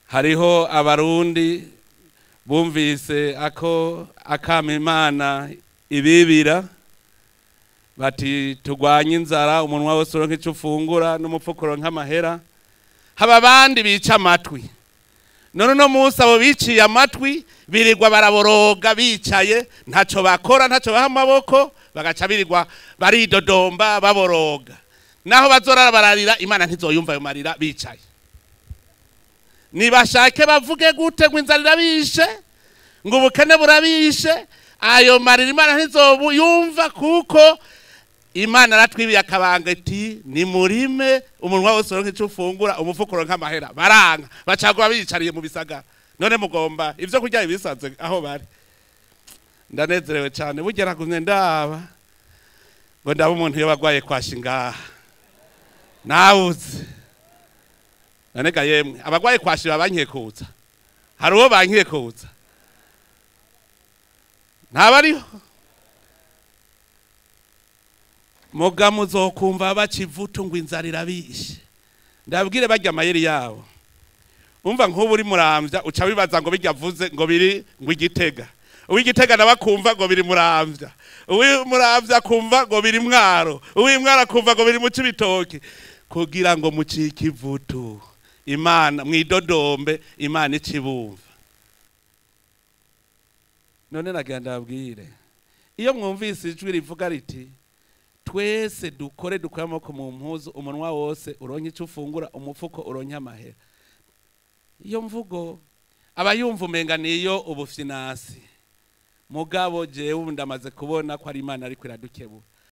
Hariho Abarundi bumvise ako akama Imana ibibira, bati tugwanye inzara, umunwa wose uronke ico ufungura n'umufuko uronke amahera. Haba abandi bica amatwi. None uno munsi abo biciye amatwi birirwa baraboroga bicaye, ntaco bakora, ntaco baha amaboko, bagaca birirwa baridodomba baboroga. Naho bazorara bararira, Imana ntizoyumva ayo marira bicaye. Nibashake bavuge gute ngo inzara irabishe, ngo ubukene burabishe, ayo marira Imana ntizobuyumva, kuko Imana aratwibiye akabanga iti nimurime, umunwa wose uronke ico ufungura, umufuko uronke amahera. Baranka, bacagura biyicariye mu bisagara. None mugomba ivyo kurya ibisanze aho bari. Ndanezerewe cyane, burya nagumye ndaba ngo ndaba umuntu iyo bagwaye kwashi ngaha nawuze. None ga yemwe, abagwaye kwashi babankekuza, hari uwo bankekuza? Ntabariho. Muga muzokumva bacivutu ngo inzara irabishe. Ndabwire barya amayeri yabo. Umva nk'ubu uri Muramvya uca wibaza ngo bijya avuze ngo biri ngo Igitega, uw'Igitega nawe akumva ngo biri Muramvya, uw'Muramvya akumva ngo biri Mwaro, uw'Imwaro akumva ngo biri mu Cibitoki, kugira ngo mucike ivutu Imana mwidodombe, Imana icibumva. None nagira ndabwire, iyo mwumvise ijwi rivuga riti twese dukore, dukure amaboko mu mpuzu, umunwa wose uronke ico ufungura, umufuko uronke amahera, iyo mvugo abayumva umenga niyo ubufinasi. Mugabo jewe ndamaze kubona ko ari Imana ariko iradukebura.